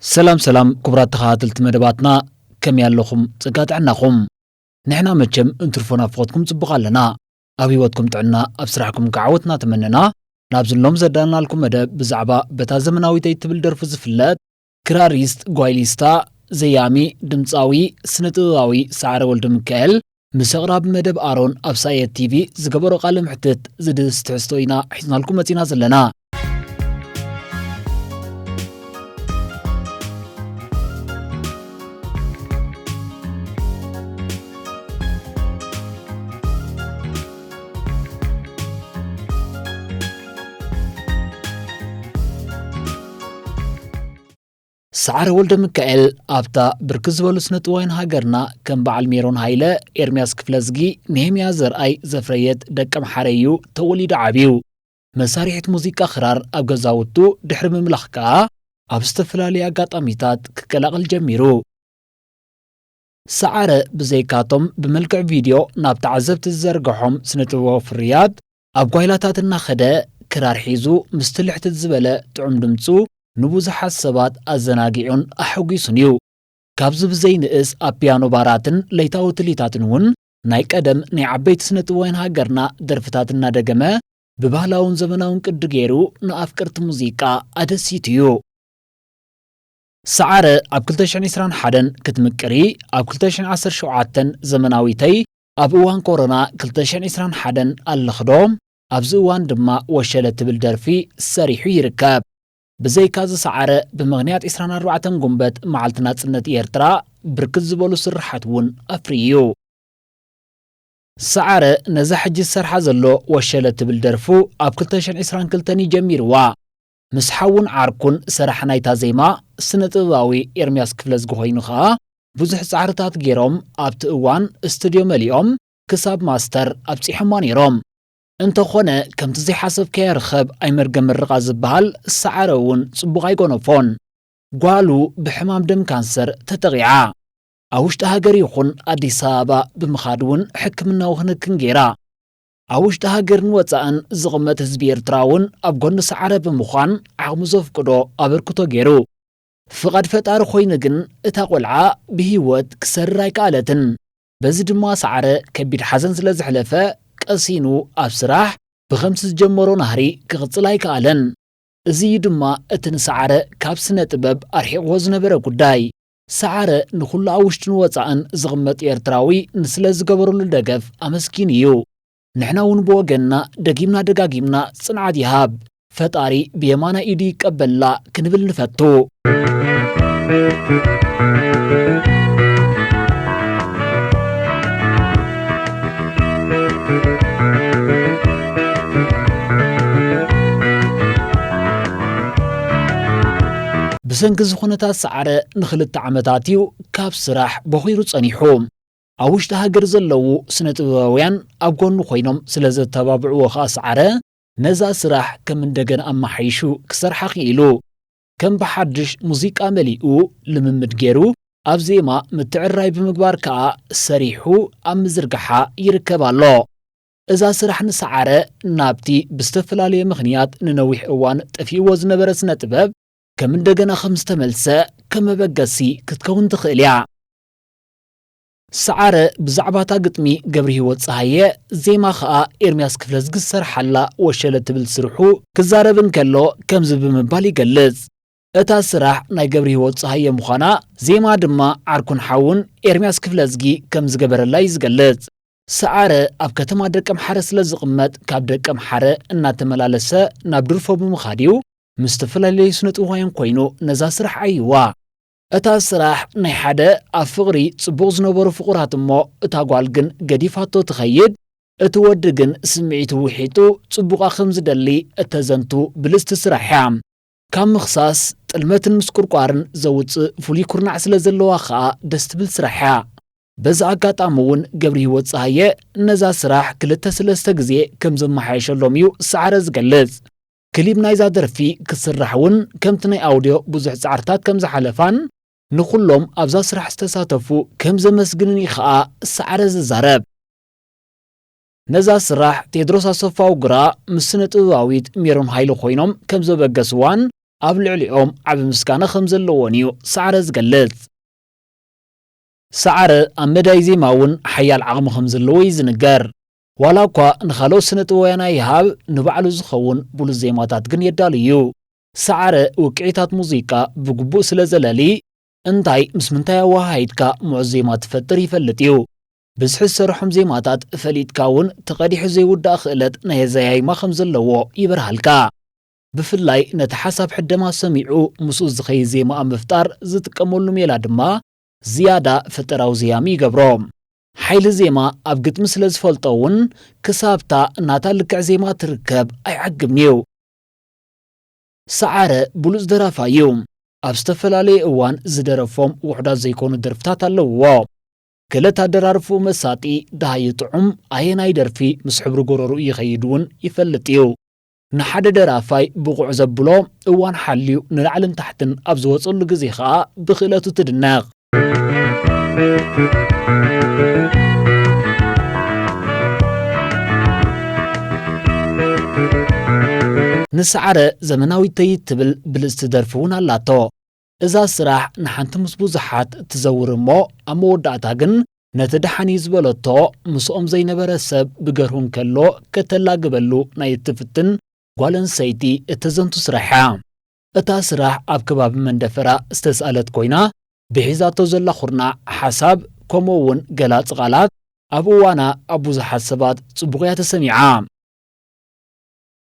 ሰላም ሰላም ክቡራት ተኸታተልቲ መደባትና፣ ከመይ ኣለኹም? ጸጋ ጥዕናኹም? ንሕና መቸም እንትርፎ ናፍቖትኩም ጽቡቕ ኣለና። ኣብ ህይወትኩም ጥዕና፣ ኣብ ስራሕኩም ከዓ ዓወት እናተመነና፣ ናብዚ ሎም ዘዳለናልኩም መደብ ብዛዕባ በታ ዘመናዊተይ ትብል ደርፉ ዝፍለጥ ክራሪስት ጓይሊስታ፣ ዘያሚ፣ ድምጻዊ፣ ስነ ጥበባዊ ሰዓረ ወልደሚካኤል ምስ ኣቕራቢ መደብ ኣሮን ኣብ ሳየት ቲቪ ዝገበሮ ቃለ ምሕትት ዝድህስ ትሕዝቶ ኢና ሒዝናልኩም መጺና ዘለና። ሰዓረ ወልደሚካኤል ኣብታ ብርክት ዝበሉ ስነ ጥበባውያን ሃገርና ከም በዓል ሜሮን ሃይለ፣ ኤርምያስ ክፍለዝጊ፣ ነህምያ ዘርኣይ ዘፍረየት ደቀምሓረ እዩ ተወሊዱ ዓብዩ። መሳርሒት ሙዚቃ ክራር ኣብ ገዛውቱ ድሕሪ ምምላኽ ከኣ ኣብ ዝተፈላለዩ ኣጋጣሚታት ክቀላቐል ጀሚሩ። ሰዓረ ብዘይካቶም ብመልክዕ ቪድዮ ናብ ተዓዘብቲ ዝዘርግሖም ስነ ጥበባዊ ፍርያት ኣብ ጓይላታት እናኸደ ክራር ሒዙ ምስቲ ልሕትት ዝበለ ጥዑም ድምጹ ንብዙሓት ሰባት ኣዘናጊዑን ኣሐጒሱን እዩ። ካብዚ ብዘይንእስ ኣብ ፒያኖ ባራትን ለይታዊ ትልሂታትን እውን ናይ ቀደም ናይ ዓበይቲ ስነ ጥበባውያን ሃገርና ደርፍታት እናደገመ ብባህላውን ዘመናውን ቅዲ ገይሩ ንኣፍቀርቲ ሙዚቃ ኣደሲቱ እዩ። ሰዓረ ኣብ ክልተ ሽሕን ዕስራን ሓደን ክትምቅሪ ኣብ ክልተ ሽሕን ዓሰርተ ሸውዓተን ዘመናዊተይ ኣብ እዋን ኮሮና ክልተ ሽሕን ዕስራን ሓደን ኣለኽዶ ኣብዚ እዋን ድማ ወሸለ ትብል ደርፊ ሰሪሑ ይርከብ። ብዘይካ እዚ ሰዓረ ብምኽንያት ዕስራን ኣርባዕተን ጉንበት መዓልቲ ናጽነት ኤርትራ ብርክት ዝበሉ ስርሓት እውን ኣፍርዩ እዩ። ሰዓረ ነዛ ሕጂ ዝሰርሓ ዘሎ ወሸለ ትብል ደርፉ ኣብ ክልተ ሽሕን ዕስራን ክልተን እዩ ጀሚርዋ። ምስ ሓውን ዓርኩን ሰራሕ ናይታ ዜማ ስነ ጥበባዊ ኤርምያስ ክፍለዝጊ ኮይኑ ኸኣ ብዙሕ ጻዕርታት ገይሮም ኣብቲ እዋን እስትድዮ መሊኦም ክሳብ ማስተር ኣብጺሖማ ነይሮም። እንተኾነ ከምቲ ዘይሓሰብካዮ ርኸብ ኣይመርገ ምርቓ ዝበሃል ሰዓረ እውን ጽቡቕ ኣይጎነፎን። ጓሉ ብሕማም ደም ካንሰር ተጠቒዓ። ኣብ ውሽጢ ሃገር ይኹን ኣዲስ ኣበባ ብምኻድ እውን ሕክምናዊ ክንክን ገይራ። ኣብ ውሽጢ ሃገርን ወጻእን ዝቕመጥ ህዝቢ ኤርትራ እውን ኣብ ጎኒ ሰዓረ ብምዃን ዓቕሙ ዘፍቅዶ ኣበርክቶ ገይሩ። ፍቓድ ፈጣሪ ኮይኑ ግን እታ ቆልዓ ብህይወት ክሰርር ኣይከኣለትን። በዚ ድማ ሰዓረ ከቢድ ሓዘን ስለ ዘሕለፈ ቀሲኑ ኣብ ስራሕ ብኸምቲ ዝጀመሮ ናህሪ ክቕጽል ኣይከኣለን። እዚ እዩ ድማ እቲ ንሰዓረ ካብ ስነ ጥበብ ኣርሒቕዎ ዝነበረ ጉዳይ። ሰዓረ ንኹሉ ኣብ ውሽጥን ወጻእን ዝቕመጥ ኤርትራዊ ንስለ ዝገበረሉ ደገፍ ኣመስጊኑ እዩ። ንሕና እውን ብወገንና ደጊምና ደጋጊምና ጽንዓት ይሃብ፣ ፈጣሪ ብየማናይ ኢዱ ይቀበላ ክንብል ንፈቱ። ብሰንኪ እዚ ኩነታት ሰዓረ ንኽልተ ዓመታት እዩ ካብ ስራሕ ቦኺሩ ጸኒሑ። ኣብ ውሽጢ ሃገር ዘለዉ ስነ ጥበባውያን ኣብ ጎኑ ኮይኖም ስለ ዘተባብዕዎ ኸኣ ሰዓረ ነዛ ስራሕ ከም እንደገና ኣመሓይሹ ክሰርሓ ክኢሉ። ከም ብሓድሽ ሙዚቃ መሊኡ ልምምድ ገይሩ ኣብ ዜማ ምትዕርራይ ብምግባር ከኣ ሰሪሑ ኣብ ምዝርጋሓ ይርከብ ኣሎ። እዛ ስራሕ ንሰዓረ ናብቲ ብዝተፈላለየ ምኽንያት ንነዊሕ እዋን ጠፊእዎ ዝነበረ ስነ ጥበብ ከም እንደገና ከም ዝተመልሰ ከም መበገሲ ክትከውን ትኽእል እያ። ሰዓረ ብዛዕባ እታ ግጥሚ ገብረሂወት ጸሃየ፣ ዜማ ኸኣ ኤርምያስ ክፍለዝጊ ዝሰርሓላ ወሸለ ትብል ስርሑ ክዛረብ እንከሎ ከምዚ ብምባል ይገልጽ። እታ ስራሕ ናይ ገብረሂወት ጸሃየ ምዃና፣ ዜማ ድማ ዓርኩን ሓውን ኤርምያስ ክፍለዝጊ ከም ዝገበረላ እዩ ዝገልጽ። ሰዓረ ኣብ ከተማ ደቀምሓረ ስለ ዝቕመጥ፣ ካብ ደቀምሓረ እናተመላለሰ ናብ ድርፎ ብምኻድ እዩ ምስ ዝተፈላለዩ ስነ ጥበባውያን ኮይኑ ነዛ ስራሕ ዓይዋ። እታ ስራሕ ናይ ሓደ ኣብ ፍቕሪ ጽቡቕ ዝነበሩ ፍቑራት እሞ እታ ጓል ግን ገዲፋቶ ትኸይድ፣ እቲ ወዲ ግን ስምዒቱ ውሒጡ ጽቡቓ ከም ዝደሊ እተዘንቱ ብልጽቲ ስራሕ እያ። ካብ ምኽሳስ፣ ጥልመትን ምስቁርቋርን ዘውጽእ ፍሉይ ኩርናዕ ስለ ዘለዋ ኸኣ ደስ ትብል ስራሕ እያ። በዚ ኣጋጣሚ እውን ገብረሂወት ጸሃየ ነዛ ስራሕ ክልተ ሰለስተ ግዜ ከም ዘመሓየሸሎም እዩ ሰዓረ ዝገልጽ። ክሊፕ ናይዛ ደርፊ ክስራሕ እውን ከምቲ ናይ ኣውድዮ ብዙሕ ጻዕርታት ከም ዝሓለፋን ንኹሎም ኣብዛ ስራሕ ዝተሳተፉ ከም ዘመስግንን እዩ ኸኣ ሰዓረ ዝዛረብ። ነዛ ስራሕ ቴድሮስ ኣሰፋ ውግራ ምስ ስነ ጥበባዊት ሜሮን ሃይለ ኮይኖም ከም ዘበገስዋን ኣብ ልዕሊኦም ዓቢ ምስጋና ከም ዘለዎን እዩ ሰዓረ ዝገልጽ። ሰዓረ ኣብ መዳይ ዜማ እውን ሓያል ዓቕሚ ከም ዘለዎ እዩ ዝንገር። ዋላ እኳ ንኻልኦት ስነ ጥበባውያን ኣይሃብ፣ ንባዕሉ ዝኸውን ብሉጽ ዜማታት ግን የዳሉ እዩ። ሰዓረ ውቅዒታት ሙዚቃ ብግቡእ ስለ ዘለሊ፣ እንታይ ምስ ምንታይ ኣወሃሂድካ ምዑዝ ዜማ ትፈጥር ይፈልጥ እዩ። ብዝሒ ዝሰርሖም ዜማታት ፈሊጥካ እውን ተቐዲሑ ዘይውዳእ ክእለት ናይ ኣዘያይማ ከም ዘለዎ ይበርሃልካ። ብፍላይ ነቲ ሓሳብ ሕደማ ሰሚዑ ምስኡ ዝኸይድ ዜማ ኣብ ምፍጣር ዝጥቀመሉ ሜላ ድማ ዝያዳ ፈጠራዊ ዘያሚ ይገብሮ። ሓይሊ ዜማ ኣብ ግጥሚ ስለ ዝፈልጦ እውን ክሳብታ ናታ ልክዕ ዜማ ትርከብ ኣይዓግብን እዩ። ሰዓረ ብሉጽ ደራፋይ እዩ። ኣብ ዝተፈላለየ እዋን ዝደረፎም ውሑዳት ዘይኮኑ ደርፍታት ኣለውዎ። ክእለት ኣደራርፍኡ መሳጢ፣ ደሃዩ ጥዑም፣ ኣየናይ ደርፊ ምስ ሕብሪ ጎረርኡ ይኸይድ እውን ይፈልጥ እዩ። ንሓደ ደራፋይ ብቑዕ ዘብሎ፣ እዋን ሓልዩ ንላዕልን ታሕትን ኣብ ዝወጸሉ ግዜ ኸኣ ብክእለቱ ትድነቕ። ንሰዓረ ዘመናዊተይ እትብል ብልጽቲ ደርፊ እውን ኣላቶ። እዛ ስራሕ ንሓንቲ ምስ ብዙሓት ትዘውር እሞ፣ ኣብ መወዳእታ ግን ነቲ ደሓን እዩ ዝበለቶ ምስኦም ዘይነበረ ሰብ ብገርሁ እንከሎ ከተላግበሉ ናይ እትፍትን ጓል ኣንስተይቲ እተዘንቱ ስራሕ እያ። እታ ስራሕ ኣብ ከባቢ መንደፈራ ዝተስኣለት ኮይና፣ ብሒዛቶ ዘላ ኩርናዕ ሓሳብ፣ ከምኡ እውን ገላጺ ቃላት ኣብ እዋና ኣብ ብዙሓት ሰባት ጽቡቕ እያ ተሰሚዓ።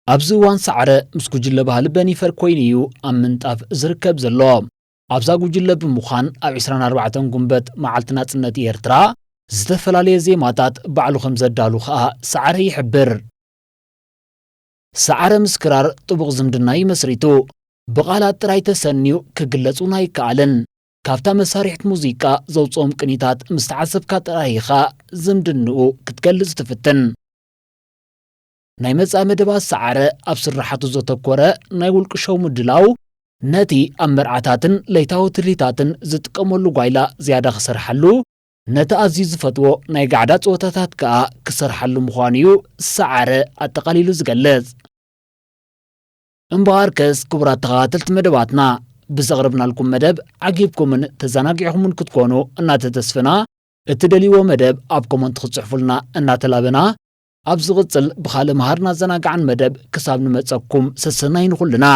ኣብዚ እዋን ሰዓረ ምስ ጉጅለ ባህሊ በኒፈር ኮይኑ እዩ ኣብ ምንጣፍ ዝርከብ ዘሎ። ኣብዛ ጉጅለ ብምዃን ኣብ ዕስራን ኣርባዕተን ጉንበት መዓልቲ ናጽነት ኤርትራ ዝተፈላለየ ዜማታት ባዕሉ ከም ዘዳሉ ኸኣ ሰዓረ ይሕብር። ሰዓረ ምስ ክራር ጥቡቕ ዝምድና እዩ መስሪቱ። ብቓላት ጥራይ ተሰንዩ ክግለጽ እውን ኣይከኣልን። ካብታ መሳርሒት ሙዚቃ ዘውጽኦም ቅኒታት ምስ ተዓዘብካ ጥራይ ኢኻ ዝምድንኡ ክትገልጽ ትፍትን። ናይ መጻኢ መደባት ሰዓረ ኣብ ስራሓቱ ዘተኮረ ናይ ውልቂ ሾው ምድላው፣ ነቲ ኣብ መርዓታትን ለይታዊ ትልሂታትን ዝጥቀመሉ ጓይላ ዝያዳ ክሰርሓሉ፣ ነቲ ኣዝዩ ዝፈትዎ ናይ ጋዕዳ ጸወታታት ከኣ ክሰርሓሉ ምዃኑ እዩ ሰዓረ ኣጠቓሊሉ ዝገልጽ። እምበኣርከስ ክቡራት ተኸታተልቲ መደባትና፣ ብዘቕረብናልኩም መደብ ዓጊብኩምን ተዘናጊዕኩምን ክትኮኑ እናተተስፈና፣ እትደልይዎ መደብ ኣብ ኮመንት ክትጽሕፉልና እናተላበና፣ ኣብ ዝቕጽል ብኻልእ መሃርን ኣዘናጋዕን መደብ ክሳብ ንመጸኩም ሰሰናይ ንኹልና።